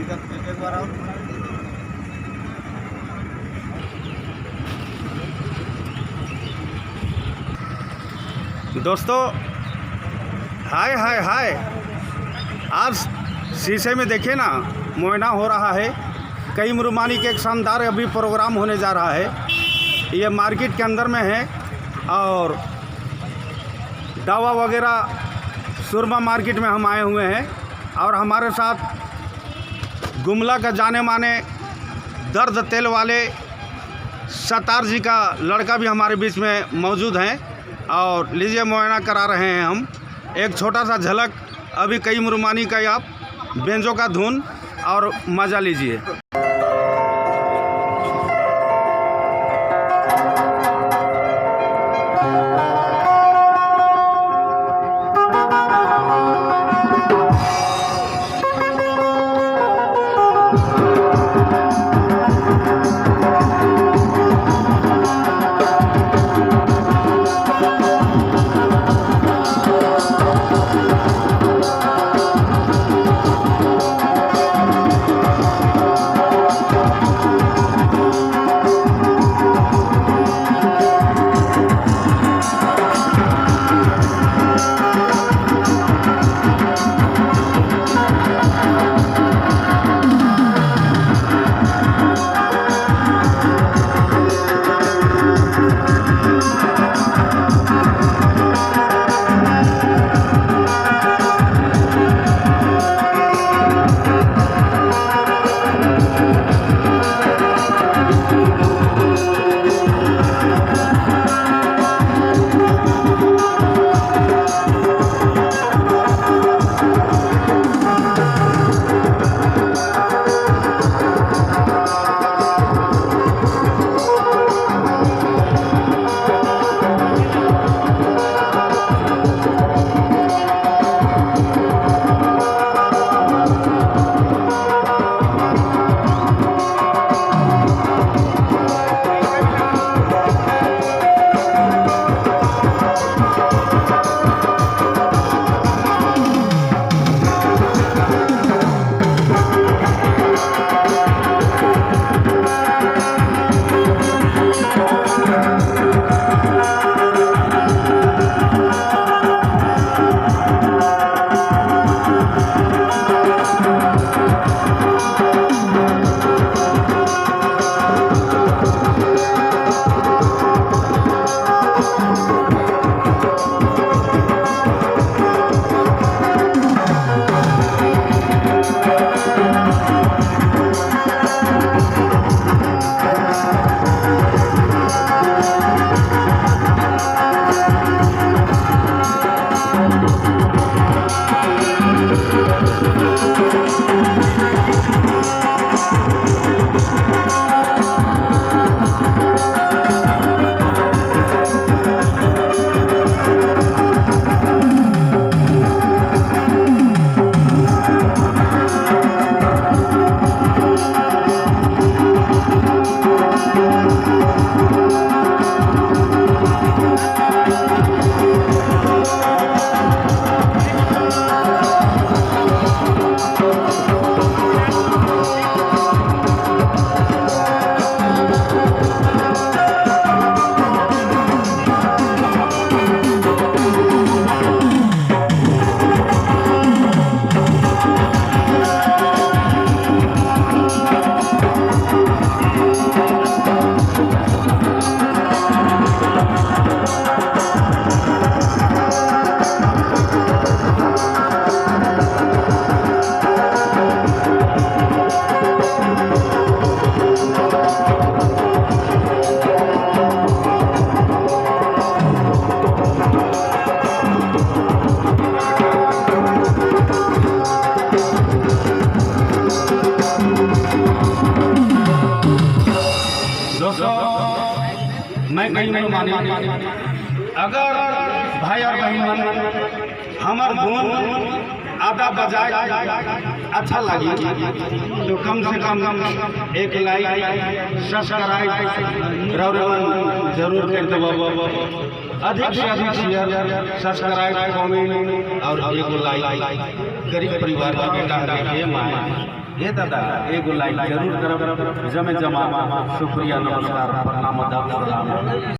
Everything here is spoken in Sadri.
एक बार आओ। दोस्तों हाय हाय हाय, आज शीशे में देखिए ना मुआयना हो रहा है। कईम रुमानी के एक शानदार अभी प्रोग्राम होने जा रहा है। ये मार्केट के अंदर में है और दवा वगैरह सुरमा मार्केट में हम आए हुए हैं और हमारे साथ गुमला का जाने माने दर्द तेल वाले सतार जी का लड़का भी हमारे बीच में मौजूद हैं और लीजिए मुआयना करा रहे हैं हम। एक छोटा सा झलक अभी कईम रुमानी का, आप बेंजो का धुन और मज़ा लीजिए। दोस्तों मैं कहीं नहीं मानी, अगर भाई और बहन मन हमार धुन आधा बजाए अच्छा लगी तो कम से कम एक लाइक सब्सक्राइब जरूर कर दो। अधिक से अधिक शेयर, सब्सक्राइब, कमेंट और एक लाइक। गरीब परिवार का बेटा है। हे माए, हे दादा, एगो लाइक जरूर करब। जमे जमा शुक्रिया, नमस्कार, प्रणाम, आदाब, सलाम।